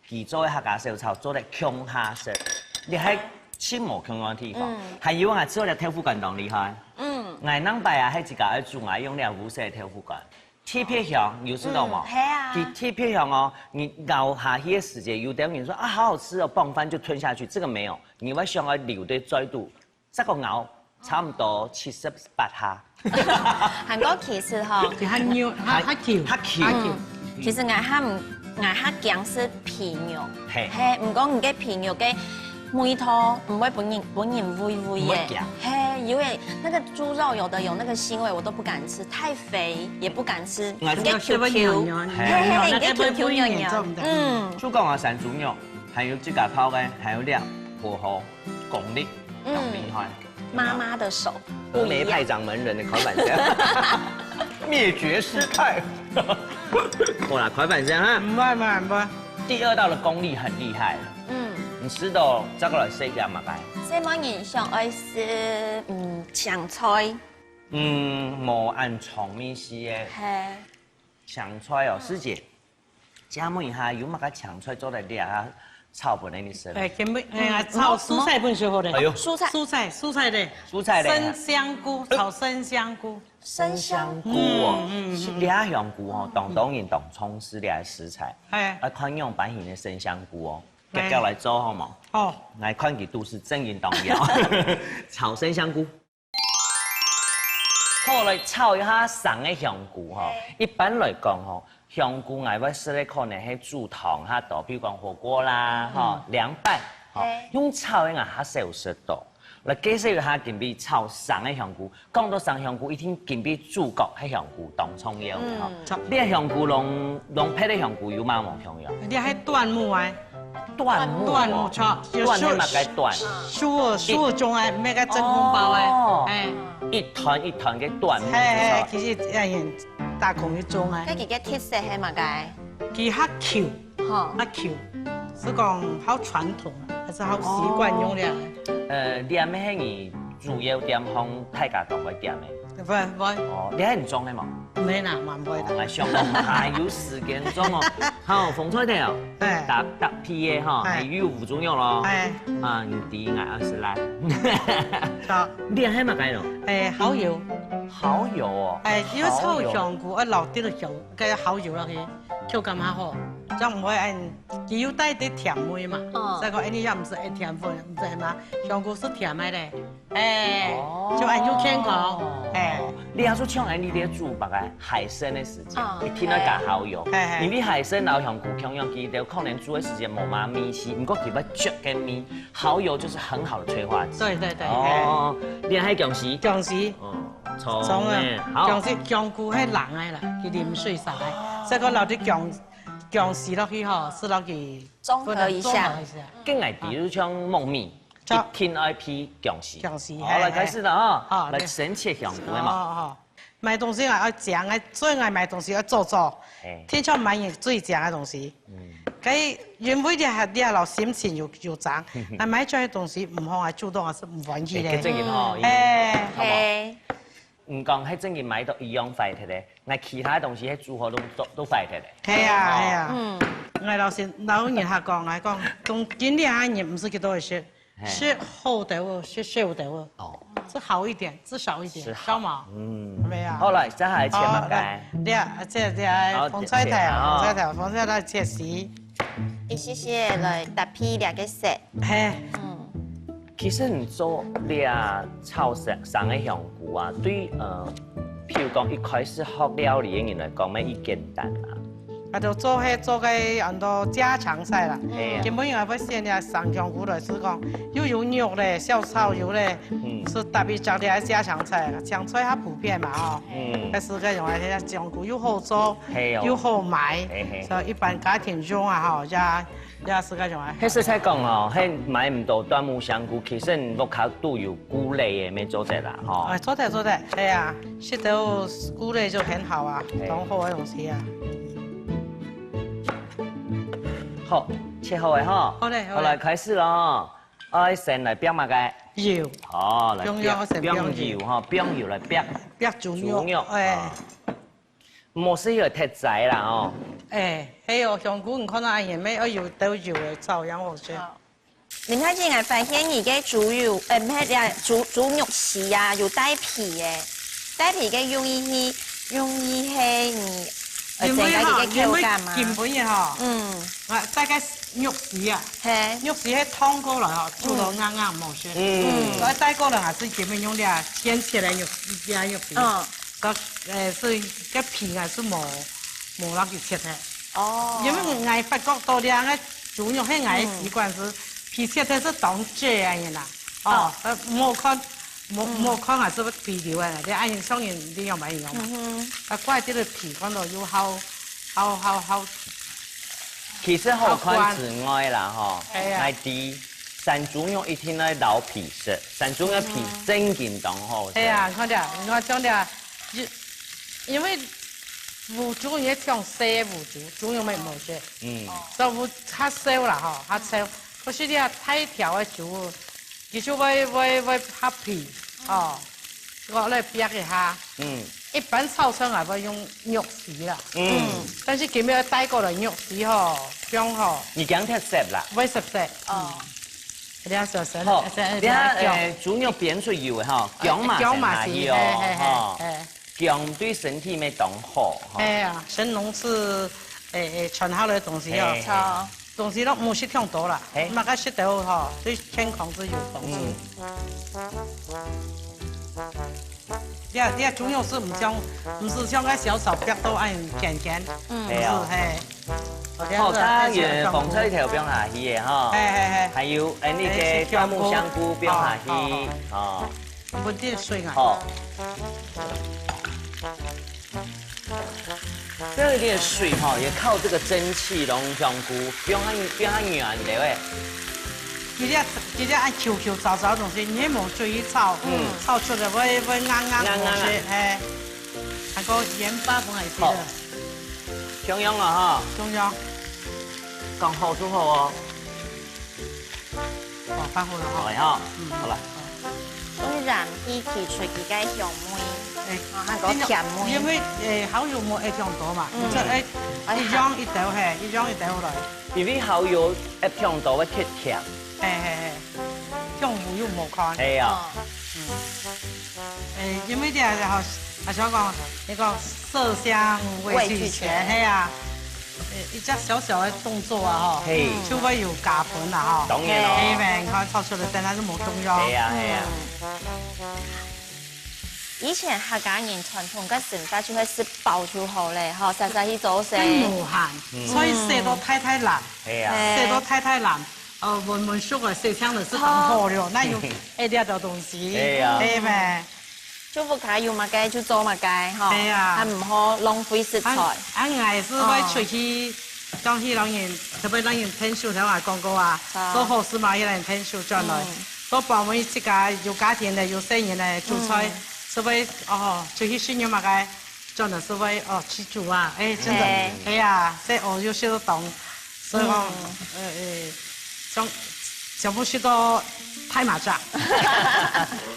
佢做个客家小炒做得共下食，你還盡無共樣个地方。嗯。還有啊，做个豆腐乾當厲害。嗯。𠊎當擺啊，還自家愛煮啊，用這烏色个豆腐乾。 特別香，有試著無？嗯，係啊。佢特別香哦，你咬下去个時節，有兜人說啊，好好吃哦，傍飯就吞下去，這個沒有，你會想要留在嘴肚，這個咬差不多七十八下。還過其實吼，佢較軟，較，較Q，較Q。較Q。嗯，其實𠊎較毋，𠊎較驚係皮肉。係。係，毋過你个皮肉个味道毋會分人，分人畏畏个。毋會驚。係，有誒，那個豬肉有的有那個腥味，我都不敢吃，太 肥也不敢吃，𠊎个Q Q，軟軟，嘿，嘿，嘿，軟軟，你个Q Q軟軟，嗯。就講啊，山豬肉，還有自家泡个，還有料，火候，功力，嗯，當厲害。媽媽的手，峨眉派掌門人的開玩笑，滅絕師太。好啦，開玩笑哈。毋會，毋會，毋會。第二道的功力很厲害了。嗯。你試著再過來試一下嘛，該。細妹人想愛食，嗯，青菜。 嗯，無恁重味緒个。嘿。青菜哦，師姐，請問一下，有麼个青菜做得這下炒分你食？哎，今晡，哎呀，炒蔬菜本就好了。哎喲。蔬菜。蔬菜，蔬菜的。蔬菜的。生香菇，炒生香菇。生香菇哦，嗯，嗯，嗯。是這香菇哦，當多人當重視這个食材。哎。啊，看樣般形个生香菇哦，哎。遽遽來做好無？好。來看佢肚屎正經當枵。炒生香菇。 好，來炒一下生个香菇吼。嘿。一般來講吼，香菇𠊎會食个可能係煮湯較多，比如講火鍋啦，嗯。吼，涼拌，吼，嘿。用炒个𠊎較少食到。來介紹一下今晡日炒生个香菇。講到生香菇，一定今晡日主角係香菇當重要个吼。嗯。這香菇攏，攏別个香菇有麼無共樣？這係椴木啊。 椴木哦。椴木，著，就椴係麼个椴？樹，樹，樹種个，麼个真空包个，哦。哎。一團一團个椴木，嘿，嘿，著。其實也很大孔一種啊。該佢个特色係麼个？佢較Q，吼。較Q，係講好傳統，還係好習慣用這樣。哦。呃，這係你主要點項，大家都會點个。 會，會。哦，你還毋種个無？毋係啦，嘛毋會啦。哦，𠊎想講還有時間種哦。好，紅菜頭哦，哎。搭，搭配个吼，哎。還有腐竹肉咯。哎。啊，你知𠊎愛食啦。好。你還買麼个咯？哎，蠔油。蠔油哦，哎，因為炒香菇，哎，落滴个香，該个蠔油落去，口感較好，這樣毋會恁，佢有帶點甜味嘛。哦。再講，哎，你也毋使愛甜分，毋使嘛，香菇係甜个咧，哎，哦。就恁有健康，哎。你還說像恁，你在煮白个海參个時間，哦。一定要加蠔油，嘿，嘿。因為海參摎香菇共樣，佢兜可能煮个時間無麼密切，毋過佢會足个味，蠔油就是很好的催化劑。對，對，對，哦，你還講是？講是。哦。 蔥呢？蔥啊，好。薑絲，薑菇係冷个啦，佢啉水煞个，所以講落去薑，薑絲落去吼，係落去中和一下。中和一下。跟𠊎比如像木耳，就一定愛配薑絲。薑絲，好，來，嘿，嘿。開始了啊，好，來，先切香菇个嘛。好，好，好。買東西啊，愛講个，最愛買東西愛做做。嘿。天下買人最講个東西。嗯。該因為你還，你還老心情有，有漲，啊，買這些東西毋好啊，主動啊，係毋歡喜咧。哎，這個吼，哎。好不好？嘿。 毋講，係真个買到一樣壞忒个，𠊎其他東西係煮好都，都，都壞忒个。係啊，哦。係啊。嗯。𠊎老先，老人家講，𠊎講，講今日啊，人毋係幾多會食，嘿。食好兜，食少兜。哦。吃好一點，吃少一點，吃好。知道嗎？嗯。係啊。好來，接下來切麼个？好，來，這，這，好，紅菜頭，切，切，哦。紅菜頭，紅菜頭切絲。一絲絲來搭配這個色。嘿。嗯。 其實你做這炒生，生个香菇啊，對，呃，譬如講一開始學料理个人來講，乜已簡單啊。啊，就做係做个很多家常菜啦。係啊。根本人會選這生香菇來，係講又有肉咧，小炒又有咧，嗯。係特別做這家常菜，香菜較普遍嘛吼。嗯。但係該用來香菇又好做，係哦。又好買，係，係。所以一般家庭用啊吼，也 也係該種啊。該實在講哦，該買毋到端木香菇，其實你屋下都有菇類个，乜做得啦，吼。哎，做得，做得，係啊，食到菇類就很好啊，嘿。當好个東西啊。好，切好个吼。好嘞，好嘞。好，來，開始咯。愛先來煏麼个？油。好，來煏，煏油，先煏油。煏油吼，煏油來煏。煏豬肉，豬肉，哎。啊。 無係愛忒齋啦，吼。哎，係哦，香菇你看到恁樣，愛有兜油个炒樣好食。好。林太太，𠊎發現你个豬油，呃，毋係呀，豬，豬肉絲啊，有帶皮个。帶皮个用意係，用意係你，呃，因為吼，增加佢个口感嘛。因為根本个吼，嗯。啊，大概肉絲啊，嘿。肉絲係燙過來吼，煮到硬硬無食。嗯。所以帶過來還係根本用這現切个肉，這肉絲。嗯。 个，呃，所以个皮還係無，無落去切忒。哦。因為𠊎發覺到這个豬肉，係𠊎个習慣係，嗯。皮切忒係當少个啦。哦。哦，呃，莫看，莫，嗯。莫看還係皮溜个，這恁樣上癮，你用買用。嗯哼。啊，怪這个皮看到又好，好，好，好。其實好看之外啦，吼，好慣。哎呀。𠊎知生豬肉一定愛撈皮食，生豬肉皮正經當好食。哎呀，你看這，你看像這 因，因為烏豬也像細烏豬，豬肉乜無食。嗯。所以烏較少啦吼，較少。可是你啊，大條个豬，佢就會，會，會較肥，哦。我來煏一下。嗯。一般炒菜啊，會用肉絲啦。嗯。但是今日帶過來肉絲吼，放吼。你驚忒澀啦。會澀澀。哦。嗯。這樣小小的，好，這樣，這樣，這樣，呃，豬肉煏出油个吼，薑嘛，薑嘛係，先下去哦，嘿，嘿，嘿，吼。嘿。 薑對身體乜當好，吼。哎呀，神農氏，哎，哎，傳下來个東西哦。嘿，嘿。東西都毋好食忒多啦，嘿。麼个食得好吼，對健康係有幫助。嗯。你啊，你啊，豬肉絲毋像，毋係像該小炒煏到恁鹹鹹，嗯。毋係，嘿哦。嘿。好，當然紅菜頭放下去个吼。嘿，嘿，嘿。還有，哎，那個端木香菇放下去，哎，是香菇。哦，好，好，好。哦。 分點水啊。好。這有點水哈，也靠這個蒸汽，攏香菇，不用它，不用它軟的喂。佢這，佢這愛Q Q燥燥个東西，你無水去炒，嗯。炒出來會，會硬硬，硬硬啊。無水，嘿。還過鹽巴放下去好。了。香香了哈。香香。剛好就好哦。 哦，放好了哈。好了哈，嗯，好了。好。用鹽去提出佢个香味，哎，哦，還有甜味。因為，哎，蠔油無愛忒多嘛，嗯。所以，哎，哎，一樣一兜，嘿，一樣一兜來。因為蠔油愛忒多會忒甜。哎，哎，哎，忒油又無看。哎呀。哦。嗯。哎，因為這樣哈，啊，像講，你講色香味俱全，味俱全。係啊，呃，一隻小小个動作啊，吼，嘿。就會有加分啦，吼。當然咯。係咩？你看炒出來，當然係無共樣。係啊，係啊。嗯。以前客家人傳統个想法就係食飽就好咧，吼，煞煞去做事。真無閒，嗯。所以食到大大攬，係啊。係。食到大大攬，呃，溫溫熟个食，像係當好了，哪有，哎，這兜東西，係啊。係咩？ 就屋下有麼个就做麼个，吼。係啊。還毋好浪費食材。啊，啊，𠊎係會出去，哦。講去摎人，特別摎人𢯭手，頭先𠊎講過啊，啊。做好事嘛，愛摎人𢯭手轉來。嗯。做包尾自家有家庭个、有細人个，煮菜，嗯。係會，哦，出去食肉麼个，轉來係會，哦，自煮啊，哎，真个，係。係啊，這哦，有些都懂。 所以講，嗯。呃，呃，全，全部食到大麻雀。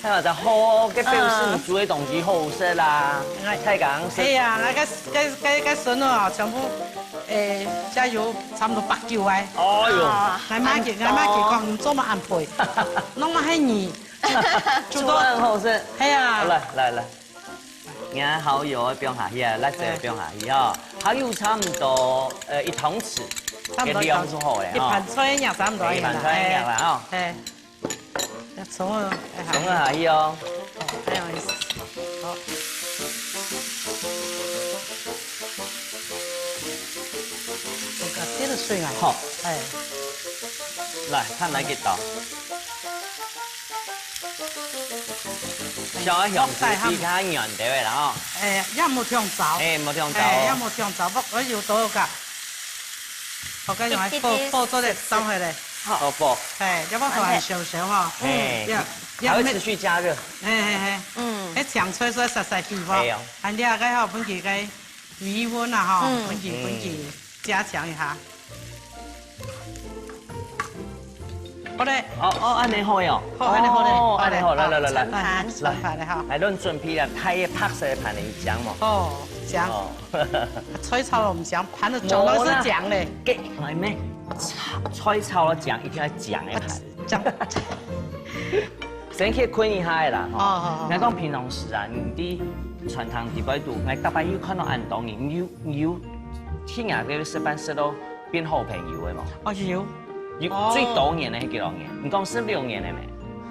大麻雀好哦，該表示你煮个東西好食啦。嗯。大家食。係啊，該該該該孫仔哦，全部，誒，加油，差不多八九个。哦喲。啊。𠊎媽佢，𠊎媽佢講，你做麼恁肥？弄麼个你，煮，煮到，煮到恁好食。係啊。好，來來來。 你看蠔油放下去啊，辣椒放下去吼，還有差不多，呃，一湯匙，差不多一湯匙。个量就好了吼。一盤菜个量差不多一樣啦，一盤菜个量啦吼。哎，哎。要蔥啊，哎，蔥啊下去哦。哦，還有意思。好。這個切得碎啊。好。哎。來，看哪一刀。 小阿雄是比較軟的啦吼。哎，也無忒燥。哎，無忒燥哦。哎，也無忒燥，不過有多个。好，該用來爆，爆做得上去咧。好。爆爆。哎，要不然很燒燒哈。哎，嗯，要，要還會持續加熱。哎，哎，哎。嗯。哎，搶出來說曬曬氣泡。哎喲。還有該好分佢該餘溫啊哈，嗯。分佢，分佢加強一下。 好咧。哦，哦，恁樣好喲。好，恁樣好咧。哦，恁樣好，來，來，來，來。來，來，來。來，恁準備了，大个白色个盤來講嘛。哦，講。哦。菜炒了毋講，盤都裝到係講咧。無啦。該，哎，咩？菜，菜炒了講，一定愛講个盤。啊，講。 先去睏一下仔啦，吼。哦，好，好，好。𠊎講平常時啊，你在餐廳裡背肚，𠊎逐擺有看到恁多人，你有，你有去人家該食飯食到變好朋友个無？哦，有。有，哦。最多年个係幾多年？你講十六年个咩？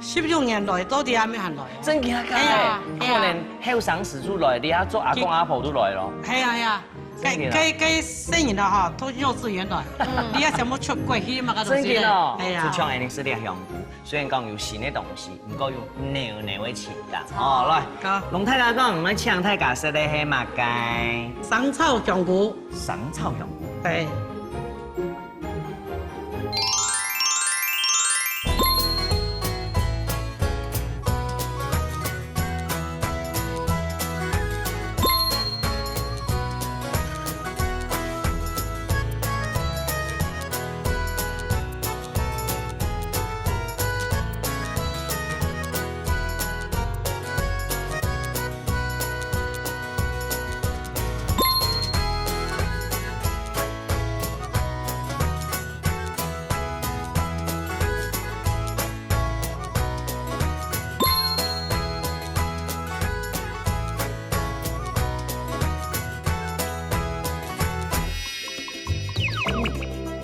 十六年來，到底還無還來啊？真个假个？哎呀，哎呀。可能後生時就來，你還做阿公阿婆就來咯。係啊，係啊。 該，該，該細人仔吼，讀幼稚園來，嗯。你也想無出國去嘛，該東西咧。真个哦，哎呀。就像恁樣係這樣，雖然講有新个東西，毋過有老老个情感。哦，來，好。龍太太講，毋愛請大家食个係麼个？生炒香菇。生炒香菇。對。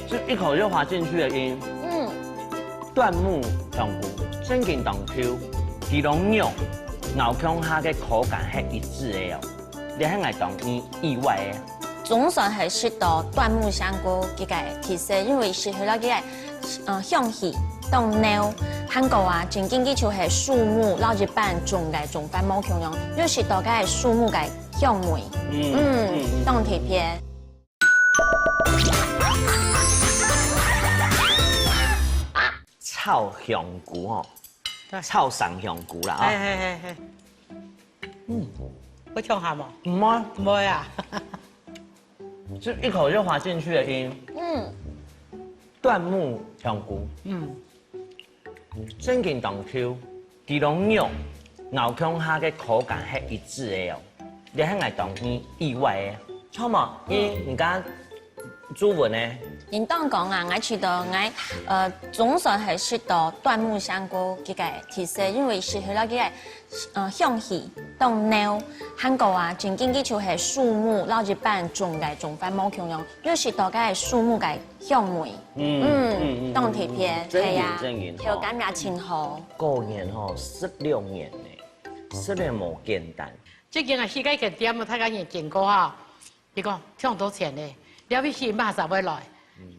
係一口就滑進去个音。嗯。椴木香菇，正經當Q，佢同肉咬共下个口感係一致个哦。 這係𠊎當意，意外个。總算係食到椴木香菇佢个特色，因為食起來佢个，呃，香氣當濃，還過啊，正經佢就係樹木，摎一般種个種法無共樣，又食到該樹木个香味。嗯，嗯，嗯，嗯。當特別。炒香菇吼，對。炒生香菇啦，吼。嘿，嘿，嘿，嘿。 嗯。會嗆鹹無？毋會。毋會啊。係一口就滑進去个音。嗯。椴木香菇。嗯。正經當Q，佢同肉咬共下个口感係一致个哦。這係𠊎當意，意外个。著無？嗯。因為人家朱文呢？應當講啊，𠊎試著𠊎，呃，總算係食著椴木香菇這個特色，因為食起來這個，呃，香氣當濃，還過啊，正經佢就係樹木，摎一般種个種法無共樣，又食著該樹木个香味。嗯，嗯，嗯，嗯，當特別，嗯，嗯，正經，係啊，正經，口感也真好。過年吼，十六年呢，十六年無簡單。最近啊，去該間店，大家也見過哈。 佢講，忒多錢咧，了必去馬上會來。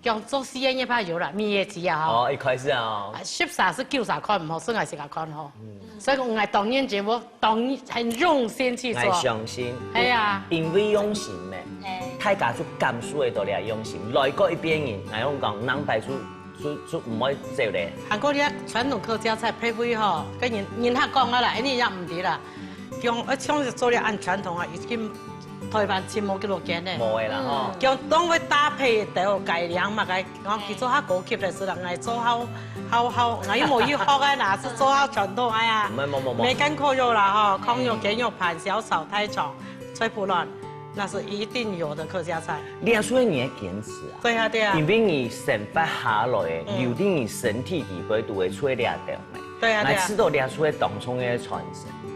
講做四個月怕有啦，蜜月期啊，吼。哦，一開始啊。啊，十儕係九儕看毋好，剩下自家看吼。所以講，𠊎當年節目，當年很用心去做。𠊎相信。係啊。因為用心咩，大家就感受得到你个用心。來過一遍人，𠊎用講，兩擺就，就，就毋會走咧。還過你个傳統客家菜配合吼，跟人，人客講啊啦，恁樣也毋對啦。 講，呃，像係做了恁傳統啊，已經台灣尋無幾多間呢。無个啦，吼。講當會搭配得改良嘛，該，然後佢做較高級个係啦，𠊎做較，較，較，𠊎又無去學个啦，係做較傳統个啊。無，無，無，無。梅乾扣肉啦，吼，炕肉、雞肉盤、小炒、大腸、炊脯卵，那是一定有的客家菜。這係你个堅持啊。對啊，對啊。因為你生活下來，留在你身體裡背都會出來這兜。 對啊，對啊。𠊎試著這就係當中个傳承。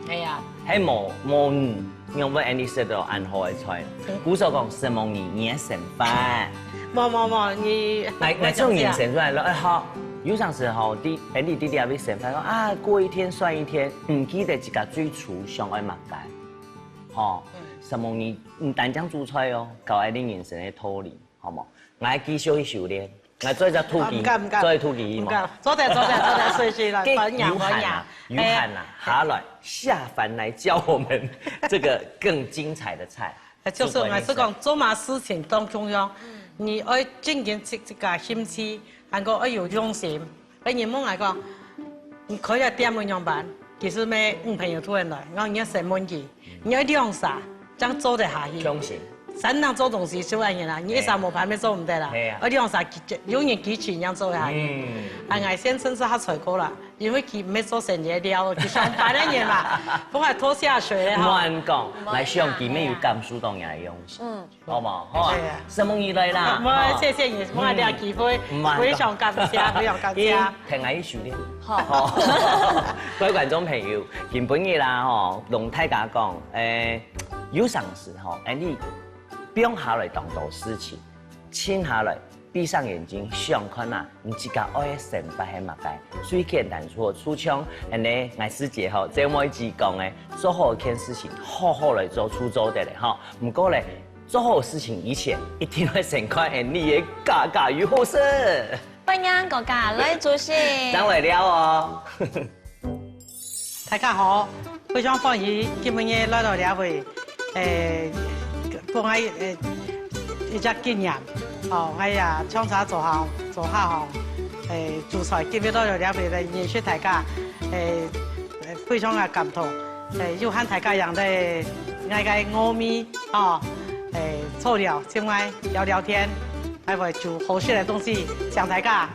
哎呀。係無，無你，仰會恁樣食到恁好个菜？嗯。故所講，承蒙你，你个生活。無，無，無，你，𠊎，𠊎從人生出來了，哎，好，有當時吼，在，哎，你在這位生活，啊，過一天算一天，毋記得自家最初想愛麼个，吼，嗯。承蒙你，毋單淨煮菜哦，教𠊎等人生个道理。 好無？𠊎繼續去修煉，𠊎做一隻土雞，啊，毋敢，毋敢。做一隻土雞，好無？毋敢，做得，做得，做得，隨隨來，欸，歡迎，有閒啊，歡迎。有閒啊，欸。下來，下凡來教我們這個更精彩的菜。欸，就是，煮飯的菜。𠊎係講，做麼个事情當重要，你愛正經自，自家興趣，還過愛有用心。 哎，人問𠊎講，你開个店會仰般？其實咩，女朋友突然來，然後你要先問佢，你要兩儕，正做得下去。相信。單淨做東西就恁樣啦，你一儕無伴，也做毋得啦。嘿啊。要兩儕，有人支持，正做得下去。嗯。啊，𠊎先生係較衰過啦，因為佢毋係做生意个料，佢上班个人嘛，分𠊎拖下水个吼。莫恁講，𠊎想佢乜有感受到你个用心。嗯。 好無？好啊，對啊。承蒙你來啦。好，謝謝你，分𠊎這個機會，嗯，非常感謝，非常感謝。聽𠊎一首呢。好。好。各位觀眾朋友，今晡日啦吼，同大家講，欸，有常時吼，欸，你放下來當多事情，靜下來，閉上眼睛，想看啊，你自家愛个生活係麼个？最簡單，就像，欸，𠊎師姐吼，這妹子講个，做好一件事情，好好來做，就做得了吼。毋過咧， 做好事情以前，一定愛先看𠊎等个家家有好食。歡迎大家來做事。正來尞哦。大家好，非常歡喜今晡日來到這位，欸，分𠊎，欸，一隻經驗。哦，𠊎也常常做下，做下吼，欸，煮菜，今日來到這位來認識大家，欸， 呃，非常个感動。呃，又和大家一樣个，愛个糯米，哦，呃，做了，另外聊聊天，還會煮好食个東西，請大家，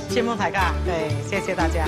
承蒙大家，呃，謝謝大家。